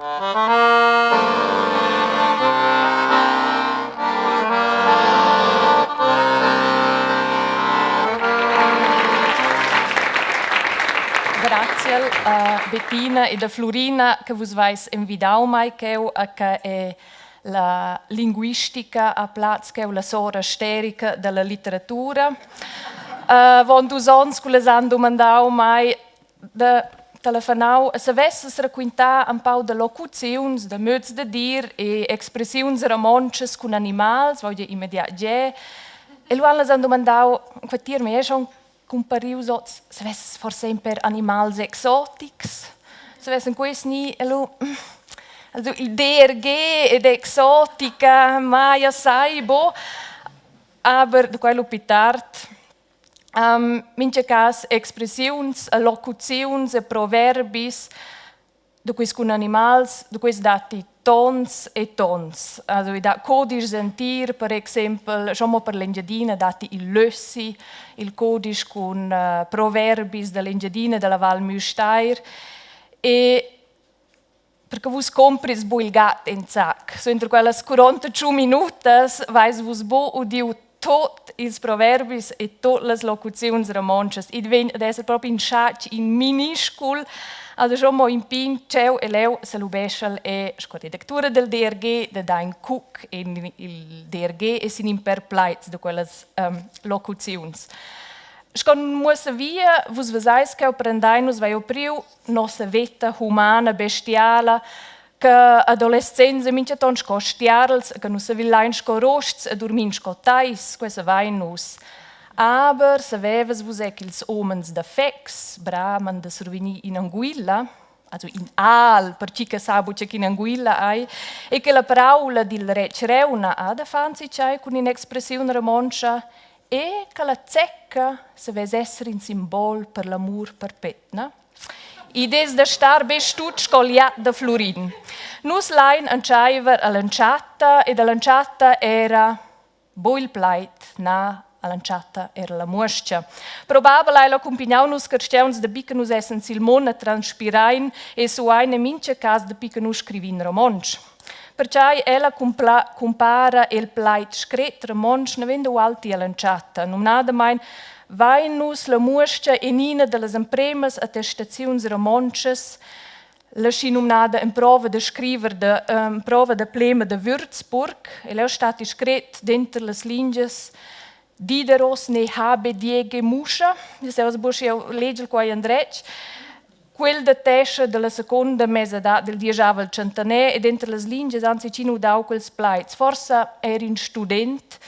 Grazie a Bettina e da Flurina che vus vais envidau mai cheu a che è la linguistica a plaz cheu la sora sterica dalla litteratura. Avon dus onns cu les han dumandau mai da telefonau e savesses raquintar empau da locuziuns, da möds da dir e expressiuns romontschas cun animals, voglio immediat gie. E lu han els han dumandau, quatier mi è schon cumparius oz, savesses forse per animals exotics? Savessen quels ni e lu also il DRG ed exotica, ma ja sai bo, aber da quei lu pi tard. Mincha cas expressiuns, locuziuns e proverbis da quels cun animals, da quels datti tons e tons. Also i dà codischs entir, per exempel, schon mo per l'Engiadina datti il Lössi, il codisch cun proverbis da l'Engiadina, da la Val Müstair. E perché vus compris bu il gat in sac. Suenter quellas 48 minutas vais vus bu udiu tot ils proverbis e tot las locuziuns romontschas. I vegn ad esser propi in schatg, in miniscul, also schon mo in pign tscheu e leu selubeschel e sco redactura del DRG da dar in cuc en il DRG e sin in per plaids da quellas locuziuns. Sco muossa via, vus vesais ch'eu prendein nus vai priu nossa veta humana bestiala che adolescents e mintgaton sco stiarls che nus sevilein sco rosts e durmin sco tais, quei savein nus. Aber savevas vus è ch'ils umens da Fex braman da survegnir in'anguilla, also in al, per chi che sa buca ch'in'anguilla ei, e che la paraula dil retg Reuna ha da far enzatgei cun in'expressiun romontscha e che la zecca savess esser in simbol per l'amur perpetna. Id es da star be stut sco da Flurin. Nus lain entschaiver a l'entschatta ed a l'entschatta era bo il plaid, na, all'entschatta era la muoscha. Probabel ha el accumpagnau nus carstgauns dapi che nus essan sil mund e transpirain e suain en mintga cas dapi che nus scrivin romontsch. Pertgei ella cumpara el plaid scret romontsch navenda ualti all'entschatta. Numnadamein vein nus la muoscha en ina dallas empremas attestaziuns romontschas, la schinumnada emprova da scriver da emprova da plema da Würzburg. El è stati scret denter las lingias Dideros ne habe diege muscha. Io se buca jeu legel quei endretg. Quel datescha dalla seconda mesadad del dieschavel tschentaner ed enter las lingias anzi chi nu dau quels plaids. Forsa era in student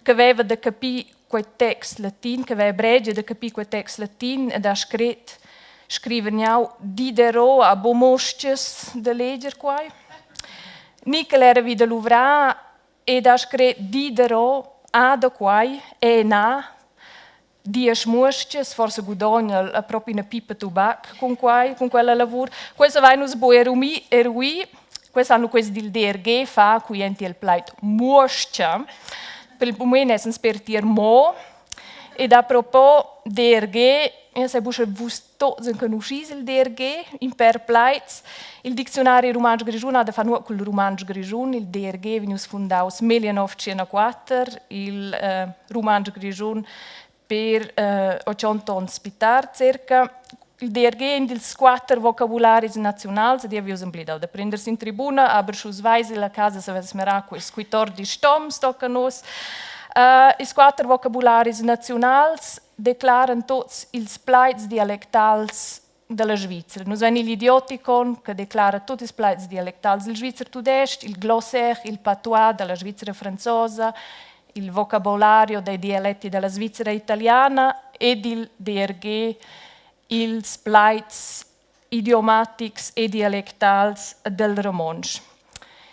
che aveva da capir quei text latin, che aveva bregia da capir quei text latin ed ha scret scrivergnau Diderot a bomosches da leger quai. Ni ch'el era vi da luvrar ed ha scret Diderot a da quai e na diesch muostgas, forsa gudogna el propi ina pipa tubac cun quai, cun quella lavur. Questa vain nus bu erumi, erui, quest hanno quest dil DRG fa qui enti il plaid muoscha. Per il moment essens per tier mo. Ed a propos DRG, io sai buca vus tots enconuschis il DRG, in per plaids. Il dicziunari rumantsch grischun ha da far nuot cul rumantsch grischun. Il DRG vegnius fundaus 1904, il eh, rumantsch grischun per eh, 80 onns più tard circa. Il DRG è in dils quatter vocabularis naziunals ed io emblidau da prender sin tribuna, aber sch'us veis la casa savess mirar quels 14 toms tocca nus. Ils quatter vocabularis naziunals declaran tots ils plaids dialectals dalla Svizra. Nus vein igl idioticon che declara tuts ils plaids dialectals dil svizzer tudestg, il glossaire, il patois dalla Svizzera franzosa, il vocabolario dei dialetti dalla Svizzera italiana ed il DRG, ils plaids idiomatics e dialectals del romontsch.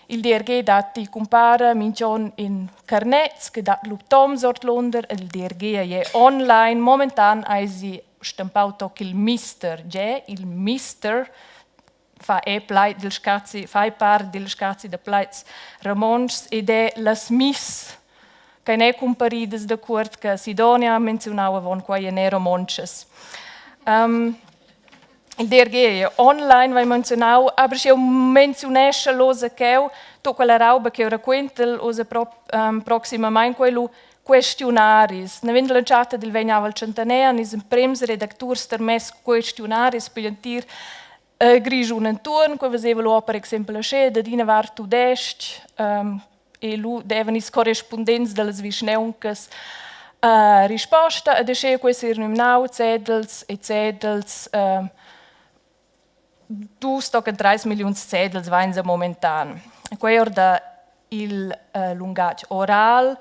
Il DRG datti cumpara minch'on in carnets che dat lu toms ordlunder, il DRG ei online. Momentan eisi stampau toc il Mister, ge, il Mister fa e plaid dil scazi, fa part dil scazi da plaids romontschs ed è las Miss che n'è cumparidas da cuort che Sidonia ha menzionau avon quei en romontschas. Il DRG è online, vai menzionau, aber sch'jeu menziuneschel oz cheu tut quella rauba ch'jeu raquentel oz pro, um, proximamain quei lu questiunaris. Naven dall'entschatta dil vegnavel tschentaner han ils emprems redacturs termess questiunaris pigl entir eh, Grischun entuorn. Quei veseva lu per exempel aschia dad ina vart tudestg um, e lu devan ils correspundents dallas vischnauncas uh, risposta ed aschia quei ser numnau cedels e cedels uh, dus tochen treis milliuns cedels vainsa momentan. Quei or da il uh, lungatg oral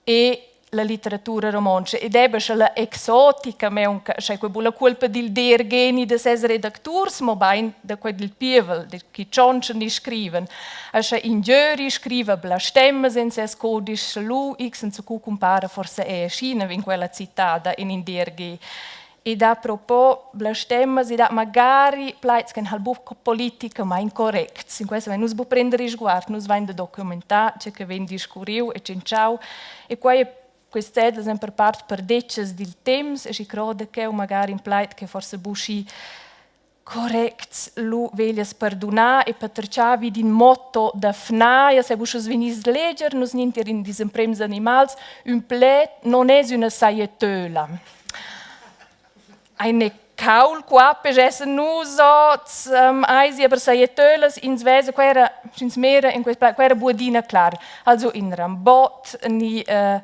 e la litteratura romontscha ed eben sche la exotica meunca, sche quei bu la cuolpa dil DRG ni da ses redacturs, mobein da quei dil pievel, de chi tschontschan ni scrivan. Sche in Jöri scriva blastemmas en ses codisch, lu x enzacu cumpara forsa è China in quella citada in in DRG. Ed apropos blastemmas, i dat magari plaids che han buc politicamain corrects. In questo nus bu prender risguard, nus vain da documentar tge che vegn discurriu e tschintschau. E quai è quest cedels en per part perdetgas dil temps e schi croda cheu magari in plaid che forse bu schi corrects, lu veglias perdunar e patertgar vid in motto da Fna, ja se vus vegnis leger, nus ninter in dis emprems animals, ün pled non es üna saietöla. Eine Kaulquappe essen nus oz, um, eisi aber saietölas, ins vesa, quella era, sch'ins mera in quest quella era buadina clar. Also in rambot, ni uh,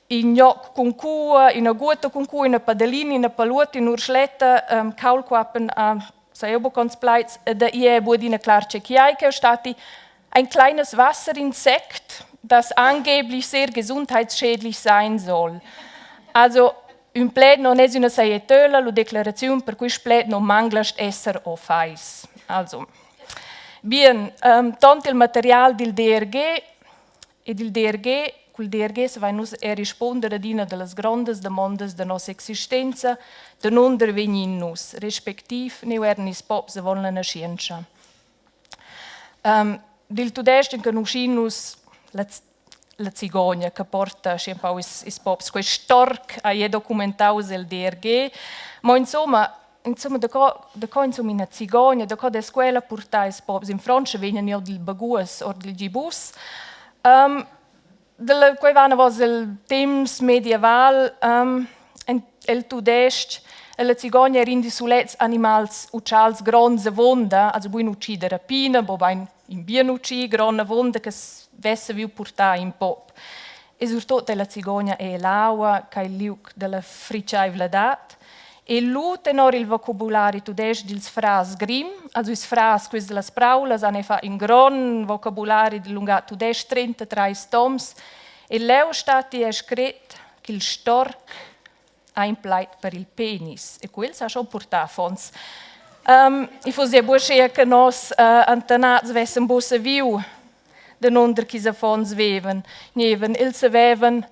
in gnoc cun cua, ina guota cun cua, ina padellina, ina paluota, in'urschletta, um, Kaulquappen, uh, sai jeu buc cons plaids, da i è buadina clar che chi ei cheu stati ein kleines Wasserinsekt, das angeblich sehr gesundheitsschädlich sein soll. Also, ün pled non es üna saietöla, la declaraziun per quist pled non manglast esser offais. Also, bien, um, tant il material dil DRG Ed il DRG, cul DRG savein nus er rispunder ad ina dallas grondas damondas da nossa existenza, danunder vegnin nus, respectiv neu eran ils pops avon la naschientscha. Um, dil tudestg enconuschin nus la, la cigogna che porta aschi empau ils, ils pops. Quei storc ei è documentaus el DRG, mo insomma insomma da co da co insomma ina cigogna, da co dess quella purtar ils pops in Frontscha vegnan jo dil baguos or dil gibus. Um, dalla quei va anavos el temps medieval um, en el tudestg la cigogna era in di sulets animals utschals gronds avonda, also buin utschi da rapina, mobein in bien utschi grond avonda che vess saviu purtar in pop. E surtut la cigogna è l'aua ch'ei il liug dalla fritgaivladad. E lu tenor il vocabulari tudestg dils frars Grimm, also ils frars quels dellas praulas han fa in grond vocabulari dil lungatg tudestg, 33 toms, e leu statti è scret ch'il storc ha in plaid per il penis e quel sa schon purtar affons. Um, i fuss ja buc schia che nos uh, antenats vessen buc saviu danunder ch'ils affons vevan, gnevan. Els savevan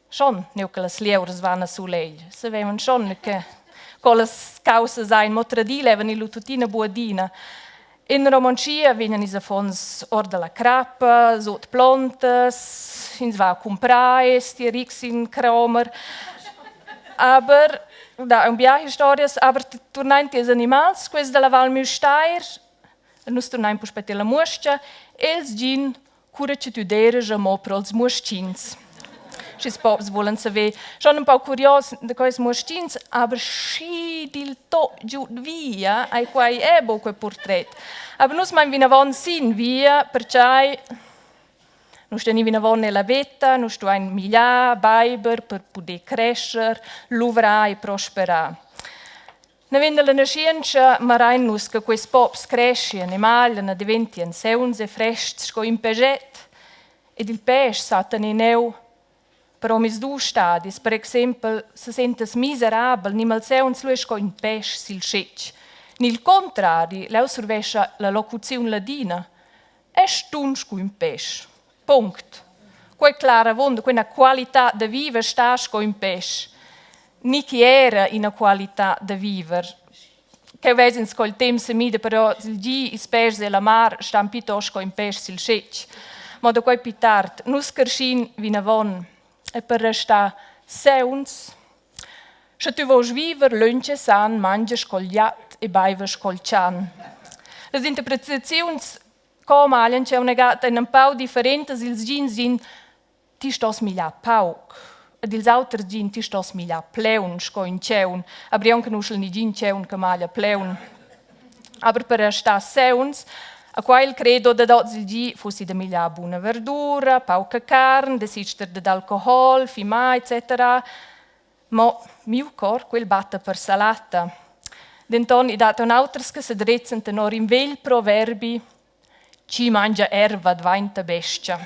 schon, neu che las lieuras van a sulegl, savevan schon che co las caussas ein, mo tradir levan lu tuttina buc adina. In Romontschia vegnan ils affons or dalla crappa, sut plontas, ins va a cumprar esti rics in cromer. Aber da un bia historias, aber turnain tiels animals, quels dalla Val Müstair, nus turnain puspei tier la muoscha, els gin cura che tü d'eiras amo pro'ls muoschins. Sch'ils pops vulan saver schon ün pau curios da quels muoschins, aber schi dil tot giud via ei quai è buc quei purtret. Aber nus mein vinavon sin via, pertgei nus stein vinavon nella veta, nus stuein migliar, beiber per puder crescer, luvrar e prosperar. Naven dalla naschientscha marein nus che quels pops creschien e maglian e deventien sauns e frestgs sco in peget ed il pèsch sa tener neu per omisdus stadis. Per exempel sesentas miserabel ni malsauns lu ei sco in pèsch sil schetg. Ni il contrari, leu survescha la locuziun ladina. È stun sco in pèsch. Punct. Quei clar avunda, quella qualità da viver sta sco in pesch. Ni chi era ina qualità da viver. Cheu ves'ins co il temps semida, però il gi ils peschs e la mar stan piuttosto sco in pesch sil schetg. Mo da quei pli tard. Nus carschin vinavon e per restar sauns. Sche tü voust viver lönch e san, mangia sco il giat. e baiva sco'l chan. Las interpretaziuns co maglian tscheu una gata ein empau differentas, ils gins din ti stos migliar pauc ed ils auters din ti stos migliar pleun sco in tscheun. Aber jeu enconuschel negin tscheun che maglia pleun. Aber per restar sauns, a quei il credo dad oz il gi fussi da migliar buna verdura, pauca carn, desister dad alcohol, fimar etc. Mo miu cor, quel batta per salata. Denton i dat aunc auters che sedrezzan tenor in vegl proverbi Chi mangia erva dvainta bestia.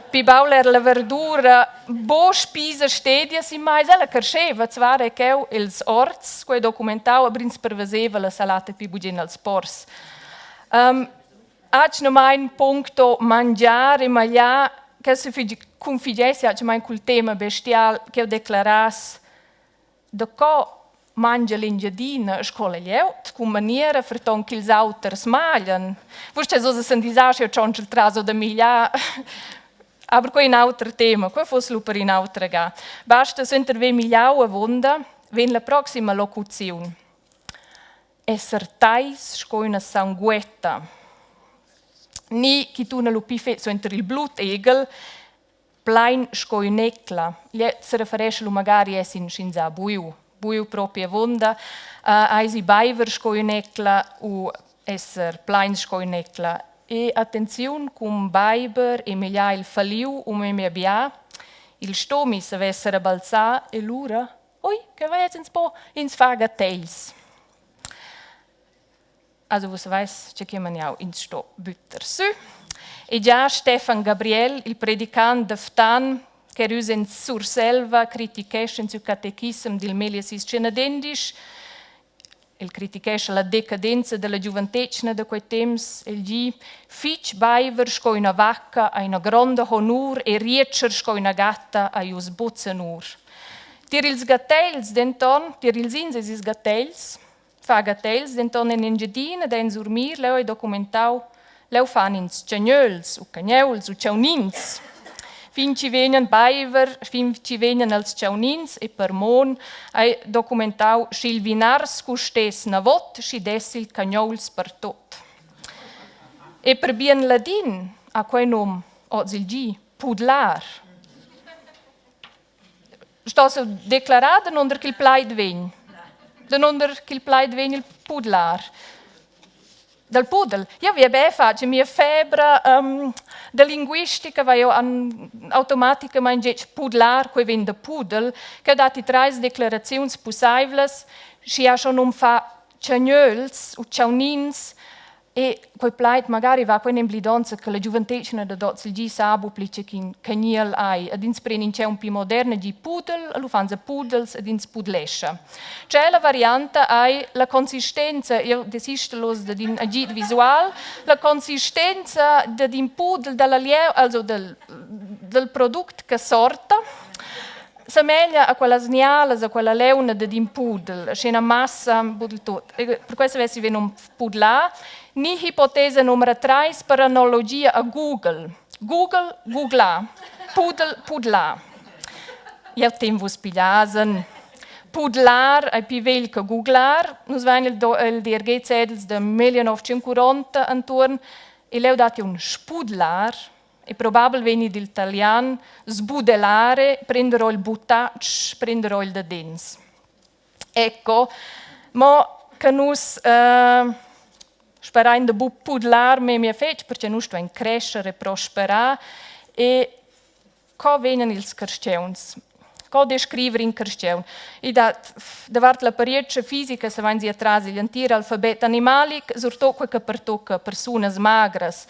Pi baul era la verdura bo spisa stedia sin meisa, ella carscheva zvar e cheu els orts, quei documentau, aber ins perveseva la salata pi bugen als pors. Um, atgnamain puncto mangiar e magliar, che se configesse atgnamain cul tema bestial, ch'eu declarass Daco mangia l'Engiadina sco la glieud cun maniera ferton ch'ils auters maglian? Vus steis ussa s'endisar sch'jeu tschontschel traso da migliar. Aber quei è in auter tema, quei fuss lu per in'autra ga. Basta suenter ver migliau avunda, vegn la proxima locuziun. Esser tais sco üna sanguetta. Ni chi tuna lu pli fetg suenter il blut-egl, Plein sco ün'ecla. Gliez sereferescha lu magari es in sch'ins ha buiu, buiu propi avunda. Uh, eisi baiver sco ün'ecla u esser plein sco ün'ecla. E attenziun cun baiber e megliar il falliu u memia bia. Il stomi savess serebalzar e lura, ui, che va jetzt ins po, ins fa gattegls. Also vus saveis tge che maniau ins sto bütter sü. E già Stefan Gabriel, il predicant da Ftan, che rüs en Surselva, critichescha in siu catechissem dil 1612, el critichescha la decadenza della giuventetgna da quei temps, el gi fitg baiver sco üna vacca ha ina gronda honur e rietscher sco üna gatta ha ius buc honur. Tier ils gattegls denton, tier ils ins es ils gattegls, Fa gattegls denton en Engiadina ed en Surmir leu ei documentau, leu fan ins tgagneuls u cagneuls u tgaunins. Fin chi vegnan baiver, fin chi vegnan els tgaunins e per Mon ei documentau sch'il vinars custess navot, schi dess il cagneuls per tot. E per bien ladin ha quei num oz il gi pudlar. Stos declarar danunder ch'il plaid vegn? Danunder ch'il plaid vegn il pudlar? Dal pudel. Io vi be fatg mia febra um, da linguistica va io an, automaticamaing getg pudlar, quei vegn da pudel, che datti trais declaraziuns pussaivlas, schi ha schon num fa chagnöls u chaunins E quei plaid magari va quei emblidonza che la giuventetgna dad oz il gi sa bu pli che ch'in cagniel ei ed ins pren in tgeu pli modern gi pudel, lu fan se pudels ed ins pudlescha. Tschella varianta ei la consistenza, jeu desistel oz dad in agid visual, la consistenza dad in pudel dalla lieu, also del, del product che sorta, semeglia a quellas nialas, a quella leuna dad in pudel, sche ina massa, pudel tut. E per questo avessi vegn pudlà, ni hipotesa numero 3 per analogia a Google. Google, googla. Pudel, pudlà. Jau tem vus pigliasen. Pudlar è più vegl che googlar. Nus vain il, il DRG cedels de 1940 anturn e leu datti un spudlar e probabel vegni dil talian sbudelare, prenderò il butatsch, prenderò il dadens. Ecco, mo che nus eh, sperain da buc pudlar memia fetg, perché nus stuein crescer e prosperar e co vegnan ils carstgauns? Co descriver in carstgaun? I dat davart l'apparientscha fisica se vain atras igl entir alfabet animalic, surtut quei che pertocca persunas magras.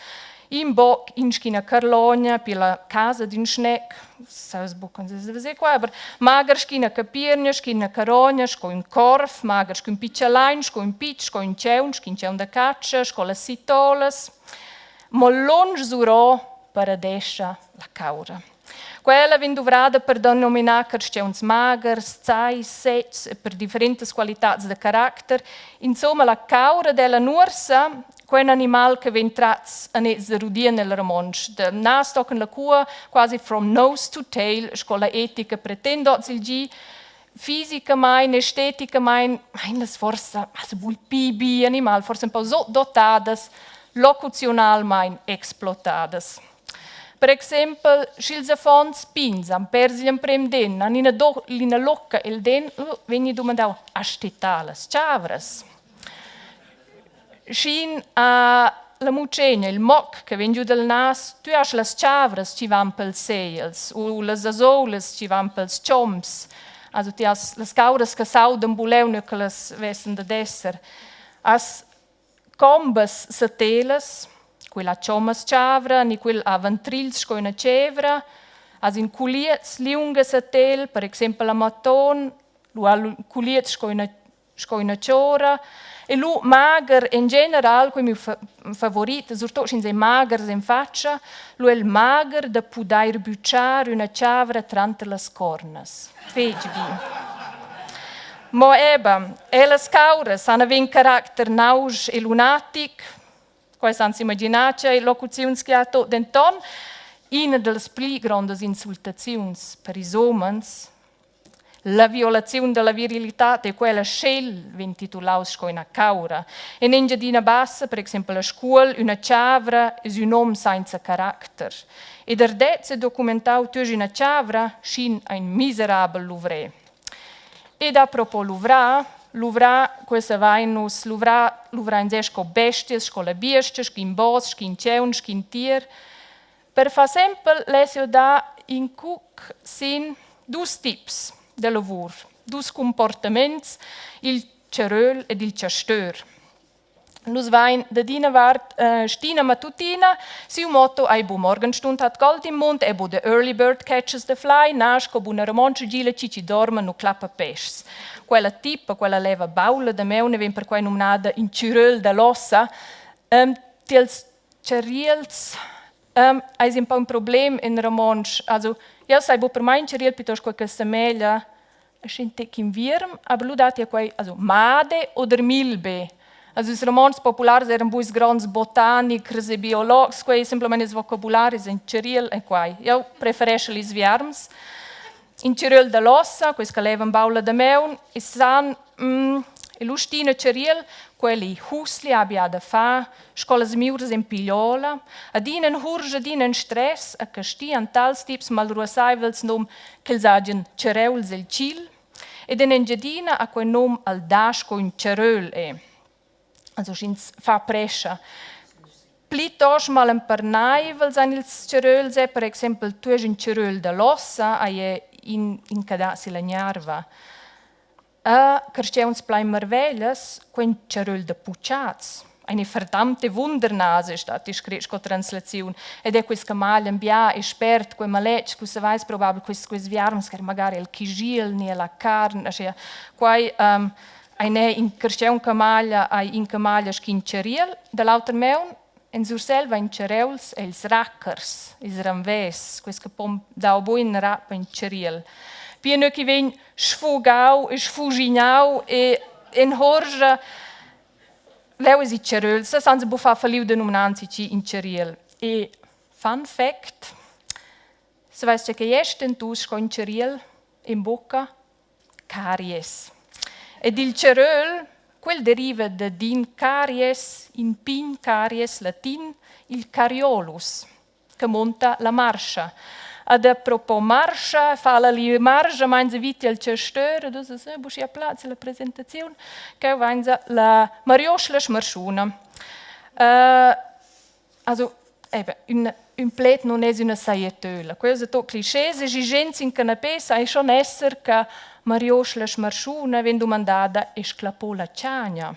In boc, in schina carlogna, pi la casa d'in schnec, saves buca se qua, aber mager schina capirgna, schina carogna, sco ün corv, mager sco ün piccialain, sco ün pitg, sco ün tgeun, sc'in tgeun da catscha, sco las sitolas. Mo lunsch surò paradescha la caura. Quella vegn duvrada per denominar carstgauns magers, zais, setgs e per differentas qualitads da caracter. Insomma, la caura della nuorsa, quei è un animal che vegn tratgs a nez da rudien nel romontsch, da nas tochen la cua, quasi from nose to tail, sco la etica pretenda oz il gi. Fisicamain, esteticamain ein las forsa also buc pli bi animal, forsa empau dotadas, locuziunalmein explotadas. Per exempel, sch'ils affons pigns han pers igl emprem dent, han ina, do, ina locca el dent, vegni dumandau, has ti talas chavras? Sch'in ha la mutschegna, il moc che vegn giu dal nas, tu has las chavras chi van pels segls u las asolas chi van pels chomps. Also ti has las cauras che saudan buleu ne che las vessen dad esser. Has combas satelas, quella chommas chavra ni quel ha ventrils sco üna tschevra, has in culiez liunga satel, per exempel a maton, lu ha culiez sco üna sco üna chora e lu mager en general, quei miu fa favorit, surtut sch'ins ei magers en fatscha, lu el mager da pudair bütschar üna chavra tranter las cornas. Fetg bi. Mo eba, e las cauras han in caracter nausch e lunatic, quai san s'imaginar tgei locuziuns che ha tot denton ina dallas pli grondas insultaziuns per ils umens La violaziun dalla virilitad ei quella sch'el vegn titulaus sco ina caura. En Engiadina Bassa, per exempel a Scuol, üna chavra es ün hom sainza caracter. Ed Ardez è documentau tuoch üna chavra sc'in ein miserabel luvrer. Ed apropos luvrar, luvrar, questa vain nus luvrar, luvrain sco bestias, sco la biestga, sc'in bos, sc'in tgaun, sc'in tier. Per far sempel less jeu dar in cuc sin dus tips da lavur, dus cumportaments, il tscharöl ed il chastör. Nus vein dad ina vart Stina Matutina, siu motto ei bu Morgenstund hat Gold im Mund, e bu the early bird catches the fly, na sco buna romontscha gi la chi chi dorma nu clappa peschs. Quella tipa, quella leva baula da meun e vegn perquai numnada in tschiröl da l'ossa. Tiels Tschariels eis in pau in problem in romontsch. Also jeu sai buc per mei in tschariel piuttosto quei che semeglia sch'in tec in vierm, aber lu dat ja quei also Made oder Milbe. Also ils romontschs populars eran buc gronds botanichers e biologs, quei semplamein ils vocabularis in tschariel e quai. Jeu prefereschel ils viarms. In tschariel dall'ossa, quels che levan baul la damaun e san E lu Stina Tschariel, quella husli abbia da far, sco las miuras en pigliola, adina en hursch, adina en stress, a castian tals tips malruasseivels num ch'els hagien tschareuls el tgil. Ed en Engiadina ha quei num al dà sco ün tscharöl è. Also sch'ins fa prescha. Plitost malemperneivels ein ils tscharöls è, per exempel tu es ün tscharöl da l'ossa, ei è in, in che dà si la gnarva. E carstgauns plein marveglias, quei tscharöl da pucciats. Eine verdammte Wundernase stat scret sco translaziun. Ed è quels che maglian bia e spert quei maletg, cu saveis probabel quels quels viarms che magari el chigiel ni la carn, aschia. Quei um, ein è in carstgaun che maglia, ei in che maglia sc'in tschariel, da l'auter maun en Surselva in tschareuls e ils rackers, ils ranvers, quels che pon dar buc in rap in tschariel. Pia nua che vegn sfugau e sfugignau e en horgia leu es il tscharöl, sa san se buca falliu da numnar anzi in tschariel. E fun fact, se veis che è stentus sco in tschariel in bocca? Caries. Ed il tscharöl, quel deriva da din caries, in pign caries latin, il cariolus. Che munta la marscha. Ad apropos marscha, fa la li margia mainza viti al chastör, ed ussa se buschia plaz la presentaziun, che vainza la Marioschla schmarschuna. Uh, also, eben, ün, ün pled non es üna sajettöla. Quello è tot clichés, exigenza in canapé sai schon esser che Marioschla schmarschuna vegn domandada e sclapò la chagna.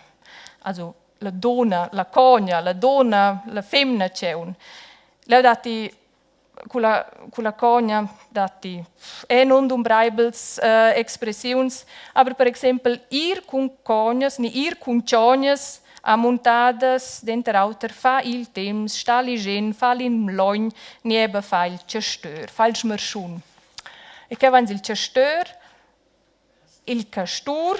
Also, la donna, la cogna, la donna, la femna tgeun. Leu datti culla, culla cogna datti e nundumbreivels uh, expressiuns, aber per exempel ir cun cognas ni ir cun tschognas a muntadas denter auter fa il temps, sta ligen, fa in mlogn, ni eben fa il chastör, fa il schmarschun. E che vains il chastör? Il castur.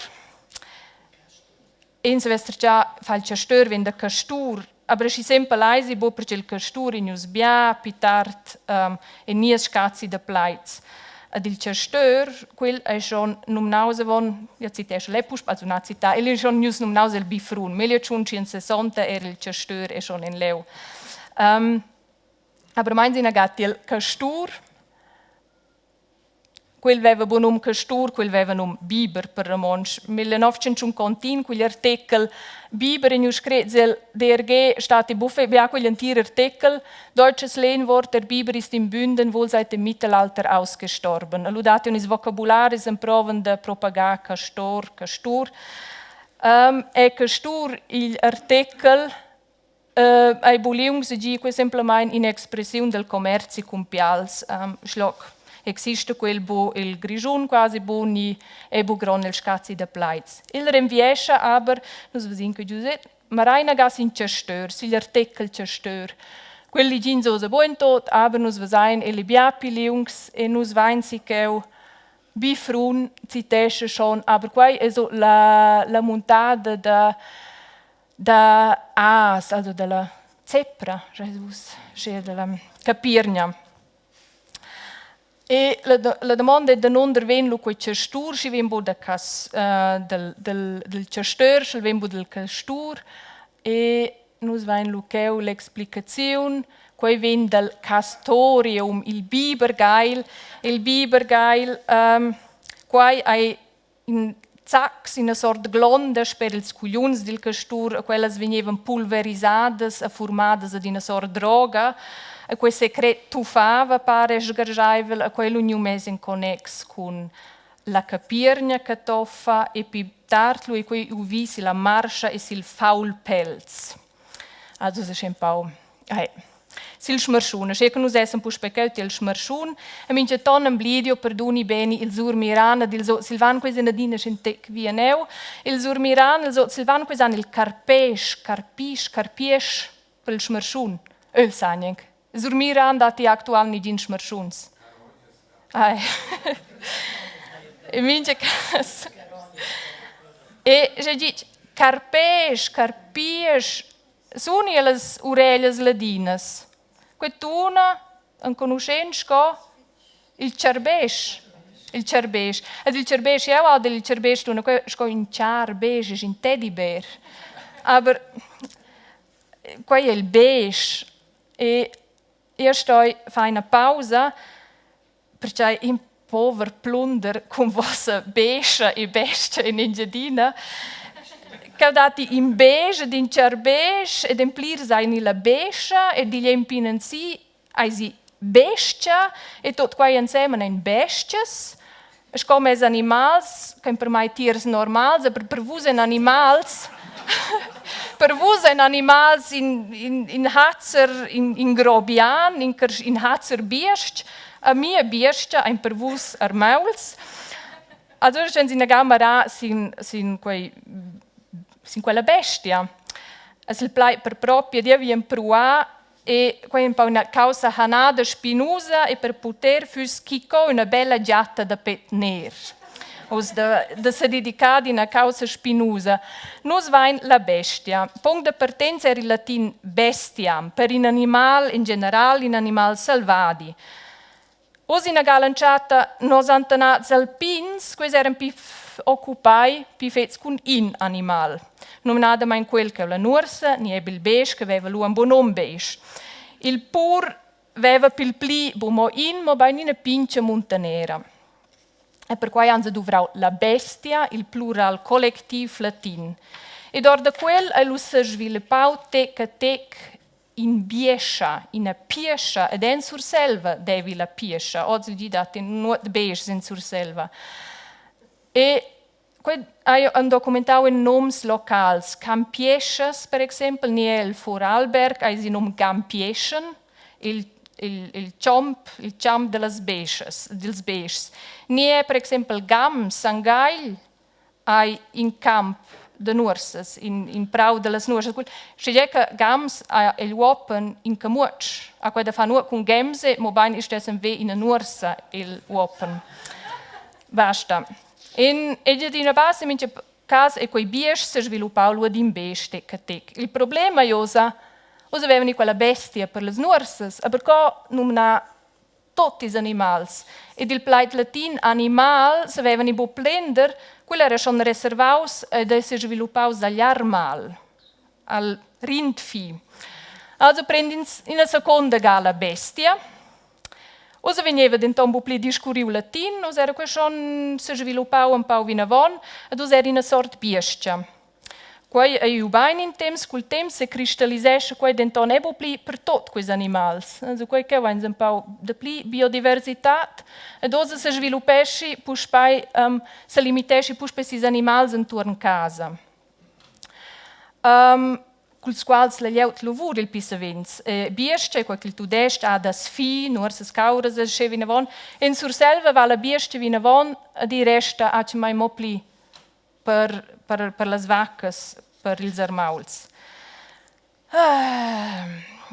Ins vess già fa il chastör vegn da castur, aber schi sempel eisi buc perche il castur in nus bia pi tard um, en nies scazi da plaids. Ed il chastör, quel ei schon numnaus avon, io citeschel è puspe, also na cità, el ei schon gnus numnaus el Bifrun. 1560 era il chastör è schon en leu. Aber meins ina gatti il castur, Quel veva bu num Castur, quel veva num Biber per romontsch. 1951 quegl artechel Biber in scret el DRG stat im Buffet, bia quegl entir artechel Deutsches Lehnwort, der Biber ist in Bünden wohl seit dem Mittelalter ausgestorben. Lu dat ils vocabularis emprovan da propagar Castor, Castur. E Castur, igl artechel Ei bu liungs e gi quei semplamein in'expressiun dal commerzi cun pials. Schloc exista quel bu el Grischun quasi bu ni ei bu grond el scazi da plaids. El renviescha aber, nus vesin che Giusep Mareina gas in chastör, sigl artechel chastör. Quel ligins oz bugen tot, aber nus vesein el ei bia pli liungs e nus vein si cheu Bifrun citescha schon, aber quei è so la muntada da da as, also dalla zepra, Jesus, sche dalla capirgna. E la domanda è danunder ven lu quei chastur, schi ven bu da cas del chastör, sch'el ven bu del castur. E nus vein lu cheu l'explicaziun, quei ven dal castorium, il bibergeil. Il bibergeil, quai ei in zacs, ina sort glonda sper ils cugliuns dil castur, e quellas vegnevan pulverisadas e formadas ad ina sort droga. E quei secret tuffava pare sgarscheivel e quei lu gniu mess en connex cun la capirgna che toffa e pi tard lu ei quei iu vi silla marscha e sil faulpelz. Also es ein pau ei sil smarschun. Sche che nus essan puspei cheu tiel smarschun e mintgaton emblidio perduni beni il Surmiran ed il Silvan quei ein adina sc'in tec via neu. Il Surmiran, il Silvan quei han il carpesch, carpisch, carpiesch per il smarschun. El sa gnanc. Il Surmiran datti actual negins smarschuns. Ai. In mincha cas. E sche ditg carpesch, carpiesch, suni ellas ureglias ladinas. Quei tuna enconuschent sco il tscharbesch. Il tscharbesch. Ed il tscharbesch, jeu audel il tscharbesch tuna quei sco in tscharbesch, es in teddybär. Aber quei è il besch. E Jeu stoi far ina pausa, pertgei in pover plunder cun vossa bescha e bestia in Engiadina. Cheu datti in besch ed in tscharbesch ed en plirs ein la bescha ed igl empin ensi eisi bestia e tot quei ensemen ein bestias. Sco mes animals, ch'ein per mei tiers normals, aber per vus ein animals per vus ein animals in hazer, in grobian, in hazer biestg. A mia biestga ein per vus armauls. Also sche ina gamera sin quei sin quella bestia. Es il plaid per propi ed jeu vi empruar E quei è un pau üna causa hanada spinusa e per puter füss chicò üna bella giatta da pet ner. Oz da se dedicar ad ina causa spinusa. Nus vain la bestia. Punct da partenza era il latin bestiam, per in animal in general, in animal selvadi. Oz ina galantschatta nos antenats alpins, quels eran pi occupai pi fetg cun in animal, numnadamain quel che la nuorsa ni ebi il besch che veva lu in bun num besch. Il pur veva pil pli bu mo in, mobein ina pintga muntanera. E perquai han se duvrau la bestia, il plural collectiv latin. Ed or da quel ei lu sesviluppau tec a tec in biescha, ina piescha ed en Surselva devi la piescha. Oz il di dat in nuot beschs in Surselva. E quei hai han documentau in noms locals. Campieschas, per exempel, ni el Vorarlberg eis in num Gampieschen, il chomp, il champ dellas beschas, dils beschs. Ni è per exempel Gam, San Gagl, hai in camp da nuorsas, in prau dallas nuorsas. Sche gie che Gams ha egl uoppen in camutsch, ha quei da far nuot cun Gemse, mobein i stessen ve ina nuorsa egl uoppen. Basta. In Engiadina Bassa in mincha cas è quei biesch sesviluppau lu ad in besch tec a tec. Il problem ei ussa, ussa vevani quella bestia per las nuorsas, aber co numnar. Tot ils animals. Ed il plaid latin animal savevan i buc prender, quel era schon reservaus ed ei sesviluppaus dagl armal, al rindvieh. Also prend'ins ina seconda ga la bestia. Ussa vegneva denton buc pli discurriu latin, uss era quei schon sesviluppau empau vinavon ed uss era ina sort biestga. Quei ei iu bein in temps, cul temps secristallisescha quei denton era buc pli per tot quels animals. Also quei cheu vein empau dapli biodiversitad ed ussa sesviluppeschi puspei, selimiteschi puspei sis animals entuorn casa. Culs quals la glieud lavura il pli savens. Biestga, quei ch'il tudestg ha da sfi, nuorsas cauras e sche vinavon. En Surselva va la biestga vinavon ed ei resta atgnamein mo pli per, per, per las vaccas, per ils armauls. Ah,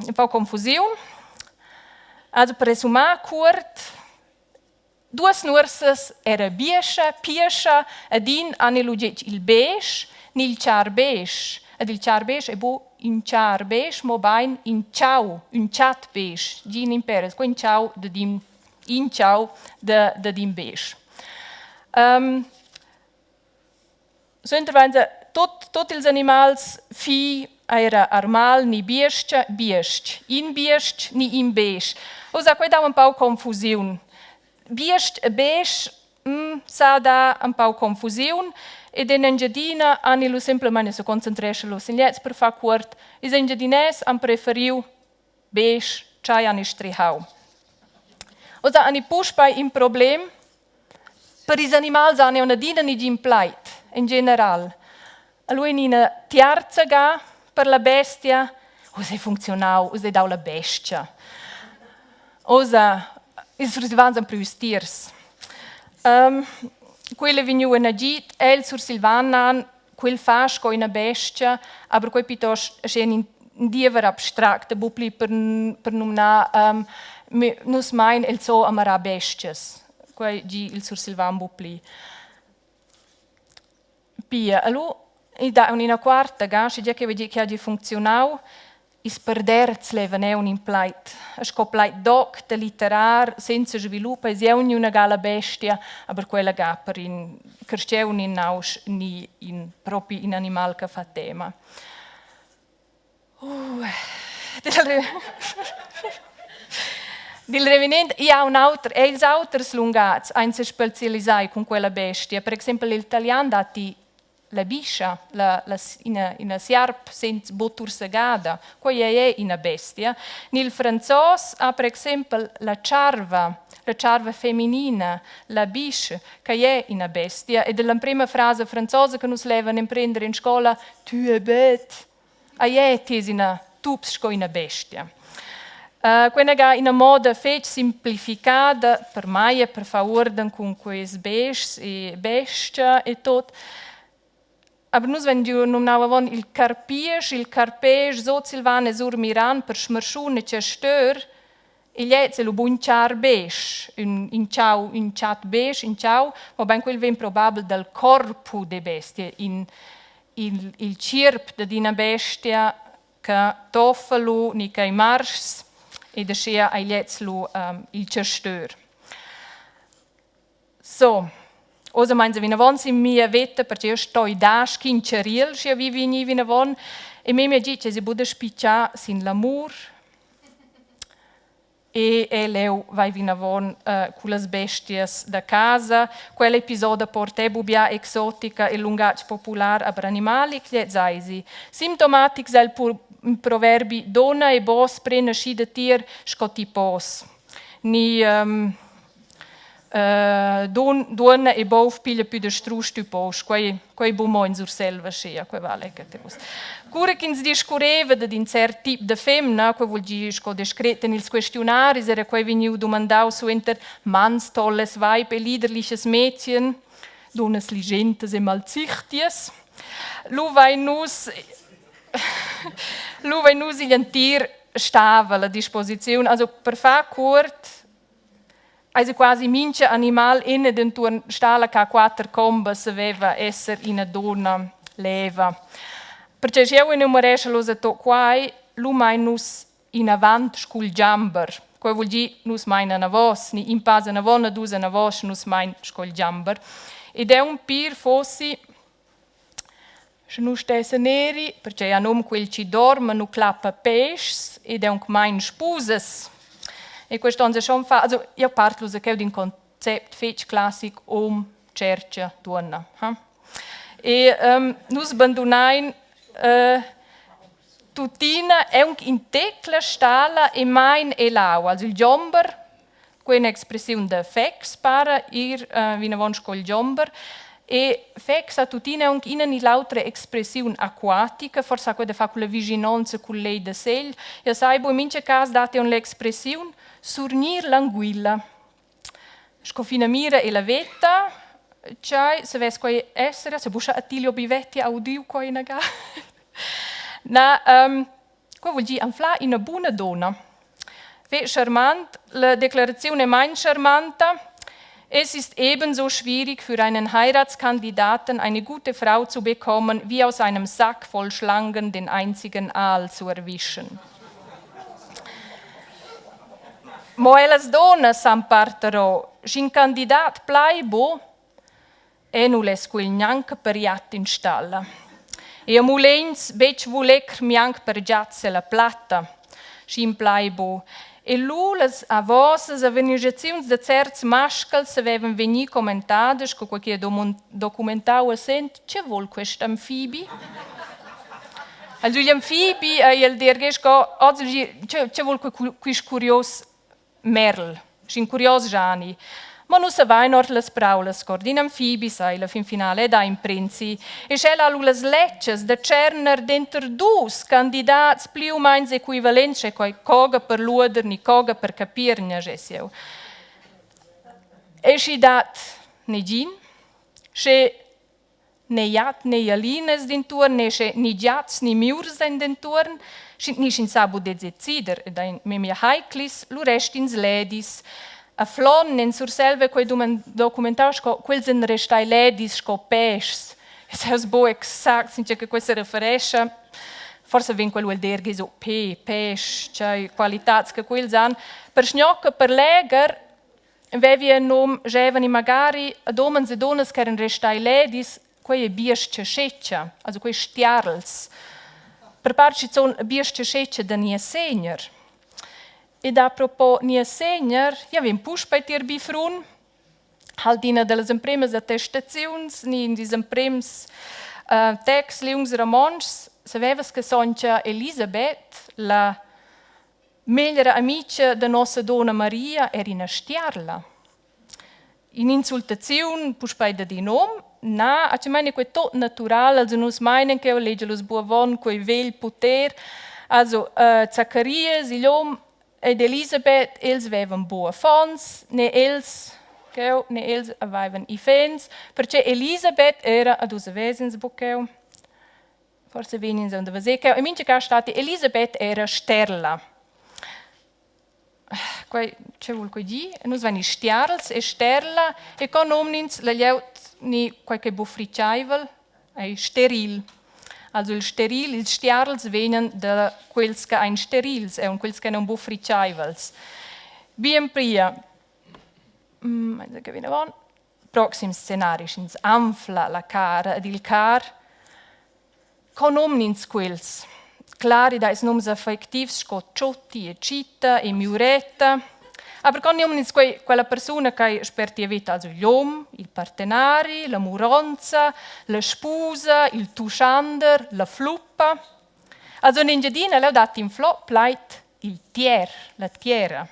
un pau confusiun. Also per resumar cuort, duas nuorsas era biescha, piescha ed in han lu getg il besch ni il char besch. Ed il char besch è bu in char besch, mobein in chau, ün chat besch, gin in peres, quei in chau dad in, in chau da, dad in besch. Um, Suenter vainsa tot, tot ils animals fi era armal ni biestga, biestg. In biestg ni in besch. Ussa quei dau empau confusiun. Biestg e besch mm, sa da empau confusiun ed en Engiadina han lu semplamein se concentrescha lu sin gliez per far cuort. Ils Engiadinès han preferiu besch, tschai han strihau. Oz han puspei in problem. Per ils animals han aunc adina negin plaid, en general. Allura en ina tiarza ga per la bestia, oz ei funzionau, oz ei dau la bestia. Oz ils sursilvans han priu tiers. Um, quel è vegniu en agid, el sursilvan han quel fa sco ina bestia, aber quei piuttost sche in diever abstract, buc pli per, per numnar um, nus mein el zoo a marar bestias. Quei gi il sursilvan buc pli. Pia, allo i dà ina quarta ga, sche gia che vedi che hagi funzionau, Ils perderts levan aunc in plaid. Sco plaid doc da litterar senza svilup eis ei aunc ina ga la bestia, aber quella ga per in carstgaun in nausch ni in propi in animal che fa tema. Uh, Dil reminent, i ha un auter, e ils auters lungatgs ein sespecialisai cun quella bestia. Per exempel il talian datti la bischa, la, la, ina, ina siarp senza buc tursegada, quei ei ina bestia. Ni il franzos ha per exempel la tscharva, la tscharva feminina, la biche, che è ina bestia. Ed l'emprema frasa franzosa che nus levan emprender in scola, tu es bête, ei è ti es ina tups sco ina bestia. Uh, quella ga ina moda fetg simplificada per mai e per far uorden cun quels beschs e bestia e tot. Aber nus vein giu numnau avon il carpiesch, il carpesch, Sotsilvan e Surmiran per smarschun e chastör. Igl è lu bun char besch, ün, in chau, ün chat besch, in chau, mobein quel vegn probabel dal corpu de bestia, in, il, il chierp dad ina bestia che toffa lu ni ch'ei marschs ed aschia ei gliez lu um, il chastör. So, oz meins vinavon sin mia veta, perché io stoi dar sc'in chariel, sche vi vegni vinavon, e memia gi che si buca spitgar sin l'amur e el leu vai vinavon uh, cullas bestias da casa. Quella episoda porta bu bia exotica e lungatg popular, aber animalic gliez eisi. Simptomatics el proverbi donna e bos pren aschi da tier sco ti pos. Ni um, uh, don, duonna e bov piglia pü da strusch tü posch. Quei, quei bu mo in Surselva schea, quei vale che te vus. Cura ch'ins discurreva dad in cert tip da femna, quei vul dir sco descret en ils questiunaris, era quei vegniu dumandau suenter Manns tolles Weib e liederliches Mädchen, dunnas ligentas e malzichtias. Lu vein nus lu vein nus igl entir stava la disposiziun. Also per far cuort eisi quasi mincha animal in ed entuorn stalla che ha quater combas saveva esser ina donna leva. Perche sch'jeu enumereschel ussa tot quai, lu mein nus inavant scul giamber. Quei vul dir, nus mein anavos, ni in pass anavon e dus anavos, nus mein sco il giamber. Ed aunc pir fossi, sche nus stessen eri, pertgei ha num quel chi dorma nu clappa peschs ed aunc mein spusas. E quest onn schon fa, also io part lu cheu d'in concept fetg classic hom tschercha duonna. Ha? E um, nus bandunain uh, tuttina aunc in tec la stalla e mein ell'aua. Also il giomber, quei è un'expressiun da Fex, para ir uh, vinavon sco il giomber. E Fex ha tuttina aunc ina ni l'autra expressiun aquatica, forsa quella da far culla vischinonza cul lej da Segl. Ja sai bu, in mincha cas dat ei l'expressiun surgnir l'anguilla. Sco finamira e la veta, tgei savess quei esser? Se buca Attilio Bivetti ha udiu quei inaga. Na, um, quei vul dir anflar ina buna donna. Ve charmant, la declaraziun è mein charmanta. Es ist ebenso schwierig für einen Heiratskandidaten eine gute Frau zu bekommen, wie aus einem Sack voll Schlangen den einzigen Aal zu erwischen. Mo ellas dunnas san parterò, sch'in candidat plai bu, e nu less quel gnanca per giat in stalla. E a Mulegns betg vulecr mianc per giats ella platta, sch'in plai bu. E lu las avosas avenisaziuns da certs mascals savevan vegnir commentadas, sco quei che documentau essend, che vul quest amfibi? Also gli amfibi ei el dir sco oz che vul quist curios merl, sc'in curios Giani. Ma nus savain ord las praulas sco d'in amfibi sai la fin finale ed ha in prinzi. E sch'el ha lu las letschas da tscherner denter dus candidats pli u meins equivalents, sche quei coga per luoder ni coga per capir, gna gess jeu. E schi dat negin, sche ne jat ne jalinas d'intuorn, ne sche ni giats ni miurs ein dentuorn, ni sch'ins sa buc decider ed ein memia heiclis, lu rest'ins ledis. A Flon en Surselva quei documentau sco quels ein restai ledis sco pèschs. Es haus buc exact sin tgei che quei sereferescha. Forsa vegn quel ual dir so pe, pèsch, tgei qualitads che quels han. Per sgnocca, per legher vevi in num gevani magari ad umens e dunnas ch'eran restai ledis, quei ei biestga schetga, also quei stiarls. Per part schizun biestga schetga da Niessegner. Ed apropos Niessegner, ja vegn puspei tier Bifrun, halt ina dallas empremas attestaziuns ni in dils emprems uh, texts liungs romontschs, savevas che sontga Elisabeth, la Meglra amica da nossa donna Maria era ina stiarla. In'insultaziun puspei dad in hom? Na, atgnamein ei quei tot natural, also nus meinen ch'jeu legel uss buc avon quei vegl puter. Also uh, Zacarias, igl hom ed Elisabeth, els vevan buc affons, ne els cheu, ne els havevan ifens, perche Elisabeth era, ad ussa vesens buc cheu, Forse vegn ins aunc da veser cheu. In mintga cas stat Elisabeth era sterla. Quei, che vul quei dir? Nus vein stiarls e sterla e co nomn'ins la glieud ni quei che buc fritgeivel ei steril. Also il steril, ils stiarls vegnan da quels che ein sterils, e quels che non buc fritgeivels. Bien pia. Mm, vinavon. Proxim scenari sch'ins anfla la cara ed il car. Co nomn'ins quels? Clar, id ais noms affectivs sco Tschotti e Tschita e Miuretta. Aber co nomn'ins quei, quella persuna ch'ei sper tia veta, also l'hom, il partenari, la muronza, la spusa, il tuschander, la fluppa? Also in Engiadina leu dat in flot plaid il tier, la tiera.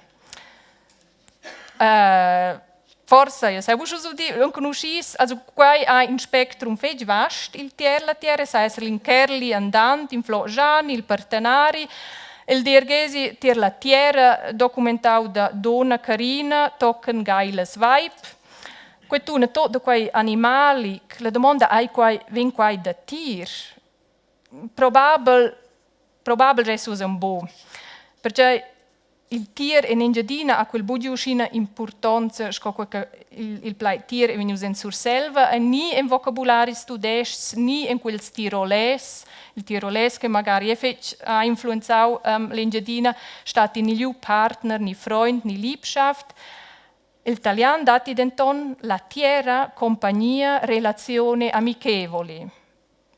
Uh, forsa, io sai buca udir, enconuschis, also quai ha in spectrum fetg vast, il tier la tiera, sa esser in kerli andant, in flogian, il partenari, il DRG tier la tiera documentau da donna Carina tochen Gailes Weib. Quei tuna tot da quei animalic, la domanda ei quai, vegn quai da tir? Probabel, probabel resta uss un bu. Perché. Il tier en Engiadina ha quel buc giu uschina impurtonza sco quei che il, il plaid tier è vegnius en Surselva, ni en vocabularis tudestgs, ni en quels tirolès. Il tirolès che magari è fetg ha influenzau um, l'Engiadina, stat in liu partner, ni Freund, ni Liebschaft. Il talian datti denton la tiera, compagnia, relazione amichevoli.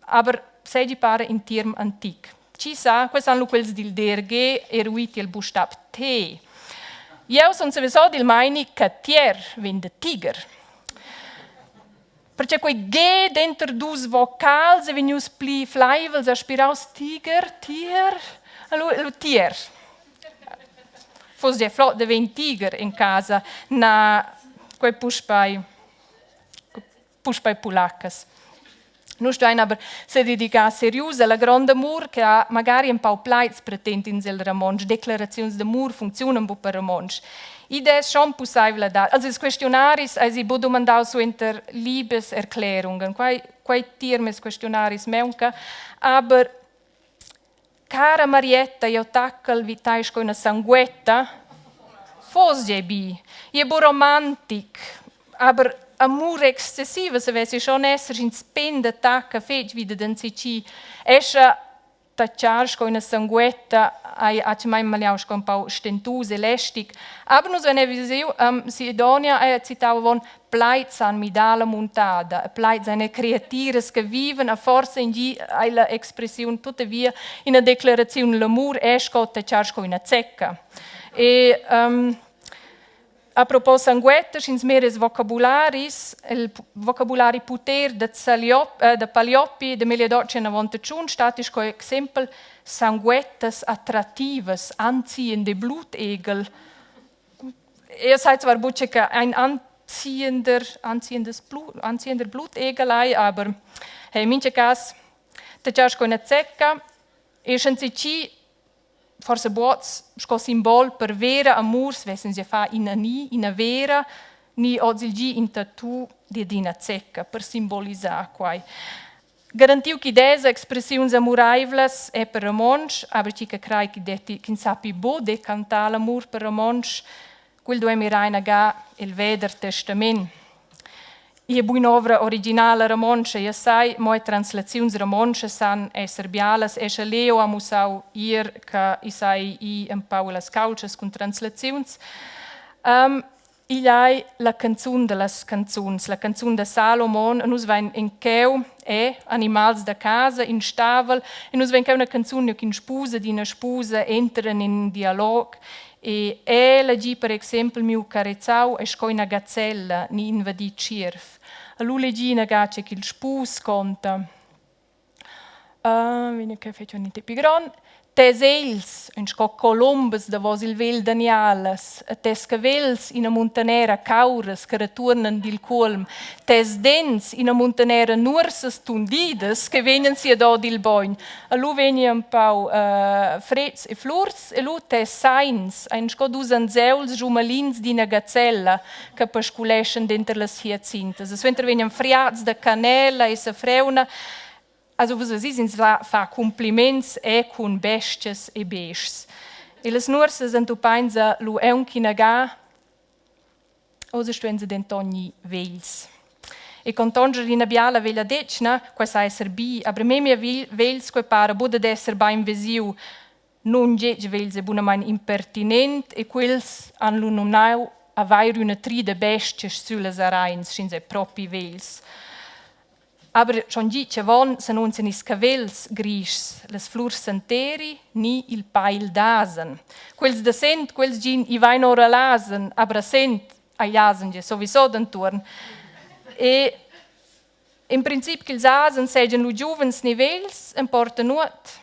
Aber seigi para in tierm antic. Chi sa, quels han lu quels dil DRG eruiti el bustab T. Jeu sun sowieso dil meini che tier vegn da tiger. Perche quei G denter dus vocals è vegnius pli fleivels, aspiraus tiger, tier, lu, lu tier. Fuss gie flot da vein tiger en casa, na quei puspei puspei pulaccas. Nus stuein aber sededicar serius alla gronda amur che ha magari empau plaids pretend'ins el romontsch. Declaraziuns d'amur funcziunan buc per romontsch. Id es schon pussaivladad. Also ils questionaris eisi buc dumandau suenter Liebeserklärungen. Quei, quei tier mes questionaris maunca. Aber cara Marietta, jeu taccal vi tai sco üna sanguetta. Fos gie bi. Ie bu romantic, aber amur excessiva savessi schon esser sch'ins penda tacca fetg vida d'enzatgi. Escha tacciar sco üna sanguetta ei atgnamein maliau sco empau stentus e lästig. Aber nus vein visiu, um, Sidonia ha citau avon, plaids han midà la muntada, plaids ein creatiras che vivan a forsa in gi ei la expressiun tuttavia ina declaraziun l'amur è sco tacciar sco üna zecca. E um, a propos sanguetta, sch'ins mira ils vocabularis, il vocabulari puter da, Zaliop, eh, da Pallioppi de 1891 stat sco exempel sanguettas attrattivas, anziehende Blutegel. Eu sai zwar buca che ein anziehender, anziehendes Blut, anziehender Blutegel ei, aber hey, in mincha cas, tacciar sco üna zecca, e sch'enzatgi forsa buots sco simbol per vera amur svessen sie far ina ni, ina vera, ni oz il gi in tattoo ded ina zecca per simbolisar quai. Garantiu chi dess expressiuns amuraivlas è per romontsch, aber chi che crai chi detti ch'ins sappi buc decantar l'amur per romontsch, quel duei mirar inaga il Veder Testament. Igl è buin'ovra originala romontscha, jeu sai, mo er translaziuns romontschas san esser bialas e sche Leo ha mussau ier che i sai ir empau las caultschas cun translaziuns. Um, igl ei la canzun dallas canzuns, la canzun da Salomon. Nus vein en cheu e animals da casa, in stavel, e nus vein cheu una canzun ch'in spusa ed ina spusa entran in dialog E ella gi per exempel miu carezau ei sco ina gazella ni in vadi tschierv. Lu legi ina ga che ch'il spus conta. Uh, vegn che fetg un pi grond. Tes egls ein sco columbas davos il vel da nialas, e tes cavels ina muntanera cauras che retuornan dil cuolm, tes dents ina muntanera nuorsas tundidas che vegnan siador dil bogn. E lu vegni empau uh, frets e flurs E lu tes sains ein sco dus anseuls giumalins d'ina gazella che pasculeschan denter las hiacintas. E suenter vegnan friads da canella e safreuna. Also vus vesis, ins va fa cumpliments e cun bestias e beschs. E las nuorsas entupainsa lu aunc ina ga Oz stuein se denton gnir vegls. E contonger ina biala vegliadetgna, quei sa esser bi, aber memia vegls quei para buc dad esser beinvesiu, nungetg vegls e bunamain impertinent e quels han lu numnau avair üna trida bestias süllas arains, sch'ins è propi vegls. Aber schon gitg avon s'annunzian ils cavels grischs, las flurs santeri ni il pail d'asen. Quels da Sent, quels gin, i vain ora l'asen, aber a Sent agl asen gie sowieso dentuorn. E in princip ch'ils asens seigien lu giuvens ni vegls emporta nuot.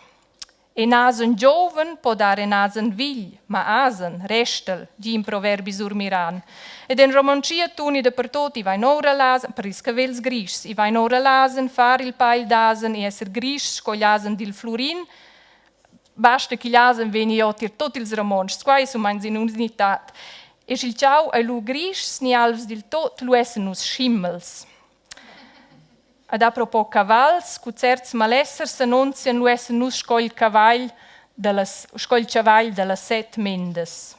In asen giuven po dar in asen vigl, ma asen restel, gi in proverbi surmiran. Ed en romontschia tuni dapertut, i vain ora l'asen, per ils cavels grischs, i vain ora l'asen, far il pail d'asen e esser grischs sco gl'asen dil Flurin. Basta ch'igl asen vegni tier tot ils romontschs, quai è summeins in'unitad. E sch'il tgau ei lu grischs ni alvs dil tot, lu essen nus schimmels. Ed apropos cavals, cu certs malessers s'annunzian, lu essan nus sco il cavagl. Dallas sco il cavagl dallas set mendas.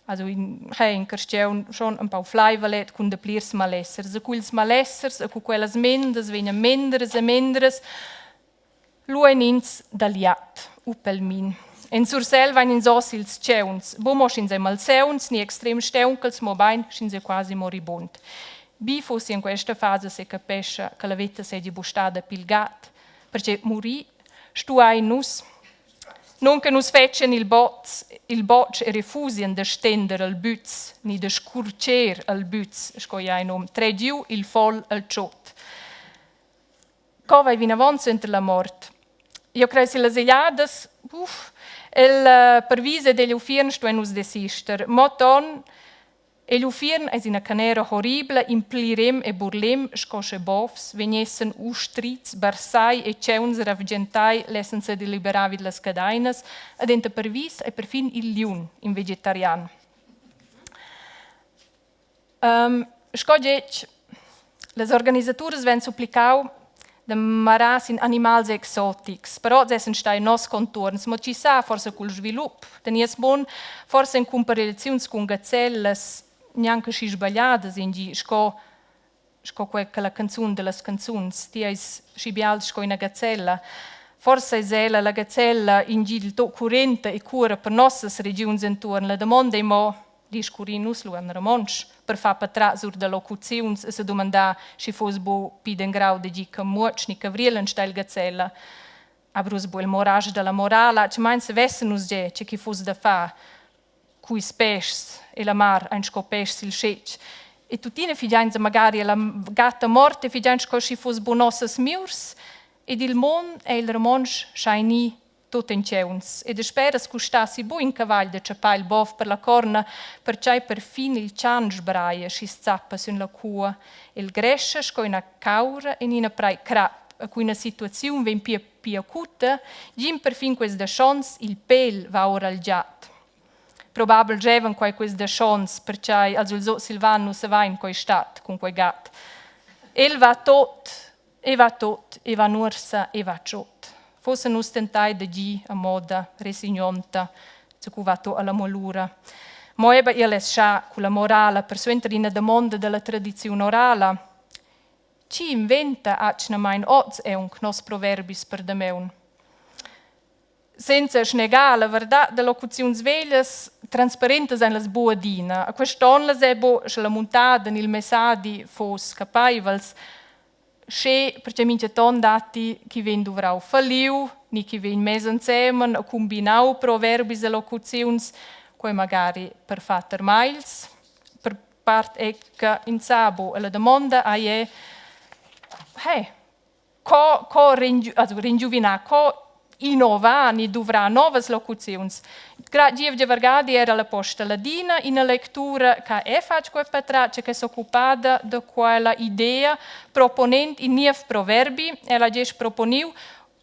Also in hey, in carstgaun schon empau fleivelet cun daplirs malessers. E culs malessers e cu quellas mendas vegnan mendras e mendras, lu ein ins dal jat u pel min. En Surselva ein ins oz ils tgeuns, buc mo sch'ins ei malsauns ni extrem staunchels, mobein sch'ins ei quasi moribund. Bi fussi en questa fasa secapescha che la veta seigi buc stada pil gat, pertgei murir stuein nus. Nun che nus fetschien il bots, il botsch e refusien da stender al bütz ni da scurcher al bütz, sco ei ha num, trer giu il fol al tschot. Co vai vinavon suenter la mort? Jeu crei sillas egliadas, uff, el pervisa degl uffiern stuein nus desister. Mo ton Egl uffiern eis ina canera horribla, in plirem e burlem, sco sche bovs vegnessen ustrits, barsai e tgeuns ravgentai lessen sedeliberar vid las cadeinas, ed enta parvis ei perfin il liun in vegetarian. Um, sco getg, las organisaturas vegn supplicau da marar sin animals exotics. Però oz essan stai noss contuorns, mo tgi sa, forsa cul svilup da nies mund, forsa en cumparegliaziuns cun gazellas gnanca schi sbagliadas in gi, sco sco quei che la canzun dallas canzuns, ti eis schi bials sco ina gazella. Forsa eis ella, la gazella, in gi dil tot currenta e cura per nossas regiuns entuorn. La damonda ei mo, discurrin nus lu en romontsch per far patratgs sur da locuziuns e sedumandar sch'i fuss buc pi d'engrau da dir che muotg ni cavriel enstagl gazella. Aber uss bu il morasch dalla morala, tgemein savessen nus gie tge che fuss da far cu ils peschs e la mar ein sco peschs sil schetg. E tuttina figiainsa magari alla gatta morta e figiain sco sch'i fuss bu nossas miurs ed il mund ei il romontsch schai ni tut en tgeuns e dasperas custassi buc in cavagl da tschappar il bov per la corna, pertgei perfin il chan sbraia schi zappa sün la cua. El grescha sco ina caura en ina prei crap e cu ina situaziun vegn pia pli acuta, gin perfin quels da Schons il pel va ora al giat. Probabel gevan quai quels da Schons, pertgei als ils Silvan nu savain coi stat cun quei gat. El va tot E va tot, e va nuorsa, e va tschot. Fossen nus tentai da dir a moda resignonta, zacu va to alla molura. Mo eba igl es scha culla morala persuenter ina damonda dalla tradiziun orala. Chi inventa atgnamain oz aunc nos proverbis per damaun? Senza snegar la verdad da locuziuns veglias transparentas ein las buc adina. A quest'onn las ei buc, sche la muntada en il messadi fuss capeivels, sche pertgei mintgaton datti chi vegn duvrau falliu ni chi vegn mess ensemen e cumbinau proverbis e locuziuns, quei magari per far termagls, per part ecca in sa buc. E la damonda ei è, hey, co, co ringiu, also ringiuvinar, co innovar ni duvrar novas locuziuns. Grad gievgia vargadi era la Posta Ladina ina lectura che ha fatg quei patratg che s'occupada da quella idea proponend in niev proverbi. Ella ha gest proponiu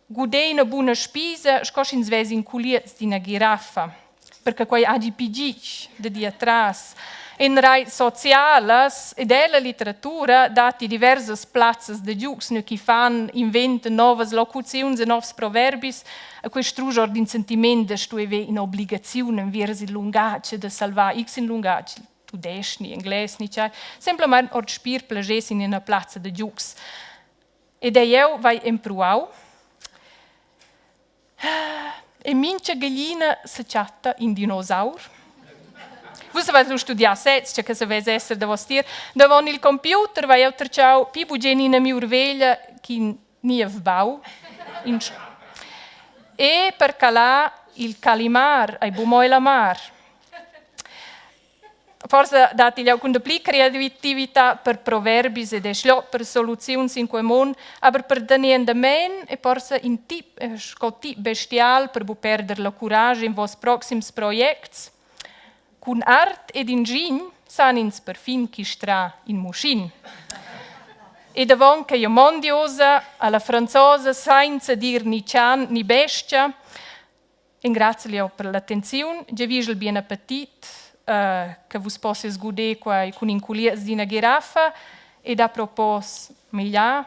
guder ina buna spisa sco sch'ins vess in culiez d'ina giraffa, perché quei hagi pi gitg da dir atras. En reits socialas ed ella litteratura datti diversas plazzas da giugs, nua chi fan, inventan novas locuziuns e novs proverbis, e quei strusch ord in sentiment da stuer ver in'obligaziun enviers il lungatg e da salvar x in lungatg, tudestg ni englais ni tgei, semplamein ord spir plascher sin ina plazza da giugs. Ed er jeu vai empruau. E mintga gaglina sechatta in dinosaur. Vus avais lu studià sez, tge che savais esser davostier. Davon il computer vai jeu tertgau pi bugen ina miur veglia ch'in niev bau. In e per calar il calimar ei bu mo la mar. Forsa dat igl aunc dapli creatività per proverbis ed schliot per soluziuns in quei mund, aber per tener endament e forsa in tip sco tip bestial per bu perder la curascha in vos proxims projects. Cun art ed ingign san ins perfin chistrar in muschin. E davon che io mondi ussa alla franzosa sainza dir ni chan ni bestia, Engraziel jeu per l'attenziun, giavischel bien appetit, che vus possies guder quei cun in culiez d'ina giraffa ed a propos meglier,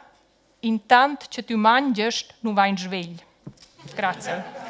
intant che tü mangiast nu vain svegl. Grazie.